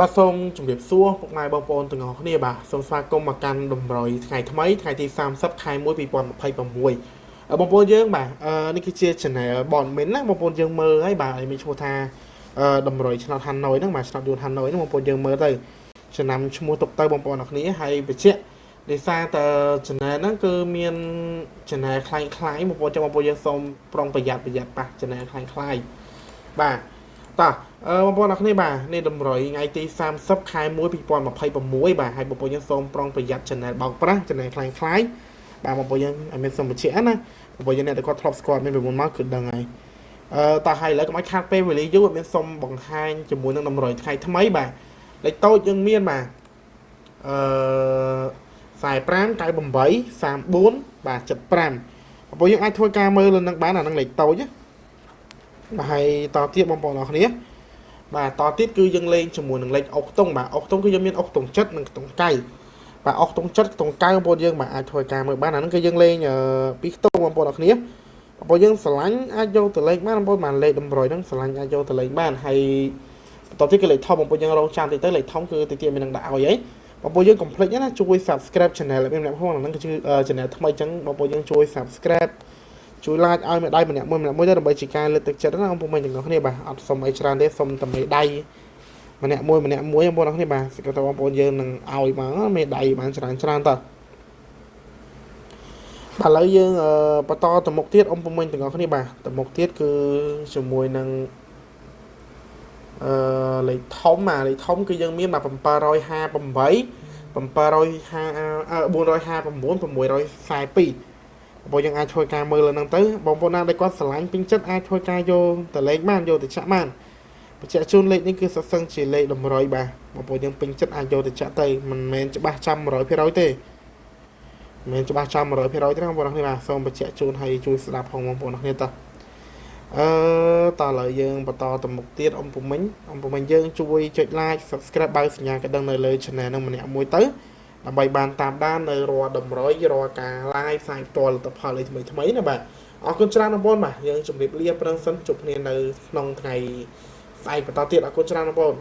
បាទសូមជម្រាបសួរពុកម៉ែបងប្អូនទាំងអស់គ្នាបាទសូមស្វាគមន៍មកកាន់តម្រុយថ្ងៃថ្មីថ្ងៃទី30ខែ1 2026បងប្អូនយើងបាទនេះគឺជា channel បងមិនណាបងប្អូនយើងមើលហើយបាទឲ្យមានឈ្មោះថាតម្រុយឆ្នោតហាណូយហ្នឹងបាទឆ្នោតយួនហាណូយហ្នឹងបងប្អូនយើងមើលទៅចំណាំឈ្មោះទុកទៅបងប្អូនអរគ្នាហើយបញ្ជាក់ដោយសារតែ channel ហ្នឹងគឺមាន channel คล้ายคล้ายបងប្អូនចាំបងប្អូនយើងសូមប្រុងប្រយ័ត្នប្រយ័ត្នប៉ះ channel คล้ายคล้ายបាទតោះ អឺបងប្អូនអរគ្នាបាទនេះតម្រុយថ្ងៃទី30ខែ1 2026បាទហើយបងប្អូនយើងសូមប្រុងប្រយ័ត្ន channel បោកប្រាស់ channel คล้ายคล้ายបាទបងប្អូនយើងឲ្យមានសូមបញ្ជាក់ណាបងប្អូនយើងអ្នកដែលគាត់ធ្លាប់ស្គាល់មានពីមុនមកគឺដឹងហើយអឺតោះហើយឥឡូវកុំឲ្យខាតពេលវេលាយូរមានសូមបង្ហាញជាមួយនឹងតម្រុយថ្ងៃថ្មីបាទលេខតូចយើងមានបាទអឺ45 98 34បាទ75បងប្អូនយើងអាចធ្វើការមើលលើនឹងបានអានឹងលេខតូចណាបាទហើយតទៀតបងប្អូនអរគ្នា បាទតទៀតគឺយើងលេងជាមួយនឹងលេខអុកតុងបាទអុកតុងគឺយើងមានអុកតុងចិត្តនិងខ្ទង់កៅបាទអុកតុងចិត្តខ្ទង់កៅបងប្អូនយើងបាទអាចធ្វើការមើលបានអាហ្នឹងគឺយើងលេងពីរខ្ទង់បងប្អូនអរគ្នាបងប្អូនយើងស្រឡាញ់អាចយកទៅលេងបានបងប្អូនបាទលេខតម្រុយហ្នឹងស្រឡាញ់អាចយកទៅលេងបានហើយបន្តទៀតគឺលេខធំបងប្អូនយើងរងចាំតិចទៅលេខធំគឺតិចទៀតមាននឹងដាក់ឲ្យហីបងប្អូនយើងកុំភ្លេចណាជួយ Subscribe Channel ឲ្យមានម្នាក់ផងអាហ្នឹងគឺ Channel ថ្មីអញ្ចឹងបងប្អូនយើងជួយ Subscribe ជួយ like ឲ្យមេដៃម្នាក់មួយម្នាក់មួយទៅដើម្បីជាការលើកទឹកចិត្តណាបងប្អូនទាំងអស់គ្នាបាទអត់សុំអីច្រើនទេសុំតែមេដៃម្នាក់មួយម្នាក់មួយបងប្អូនអរគ្នាបាទសង្ឃឹមថាបងប្អូនយើងនឹងឲ្យមកមេដៃបានច្រើនច្រើនតើបាទឥឡូវយើងបន្តទៅមុខទៀតអ៊ំពុំមិញទាំងអស់គ្នាបាទទៅមុខទៀតគឺជាមួយនឹងអឺលេខធំបាទលេខធំគឺយើងមានបាទ758 750 459 642បងយើងអាចធ្វើការមើលលើហ្នឹងទៅបងប្អូនណាដែលគាត់ស្រឡាញ់ពេញចិត្តអាចធ្វើការយកទៅលេខបានយកទៅចាក់បានបញ្ជាក់ជូនលេខនេះគឺសិស្សឹងជាលេខតម្រុយបាទបងប្អូនយើងពេញចិត្តអាចយកទៅចាក់ទៅមិនមែនច្បាស់ចាំ100%ទេមិនមែនច្បាស់ចាំ100%ទេណាបងប្អូនគ្នាបាទសូមបញ្ជាក់ជូនហើយជួយស្ដាប់ផងបងប្អូនគ្នាតោះអឺតោះឥឡូវយើងបន្តទៅមុខទៀតអ៊ំពូមិញអ៊ំពូមិញយើងជួយចុច like subscribe បើកសញ្ញាកណ្ដឹងនៅលើ channel ហ្នឹងម្នាក់មួយទៅដើម្បីបានតាមដាននៅរាល់តម្រុយរាល់ការ live ផ្សាយផ្ទាល់លទ្ធផលអីថ្មីថ្មីណាបាទអរគុណច្រើនបងប្អូនបាទយើងជម្រាបលាប្រឹងសិនជួបគ្នានៅក្នុងថ្ងៃស្អែកបន្តទៀតអរគុណច្រើនបងប្អូន។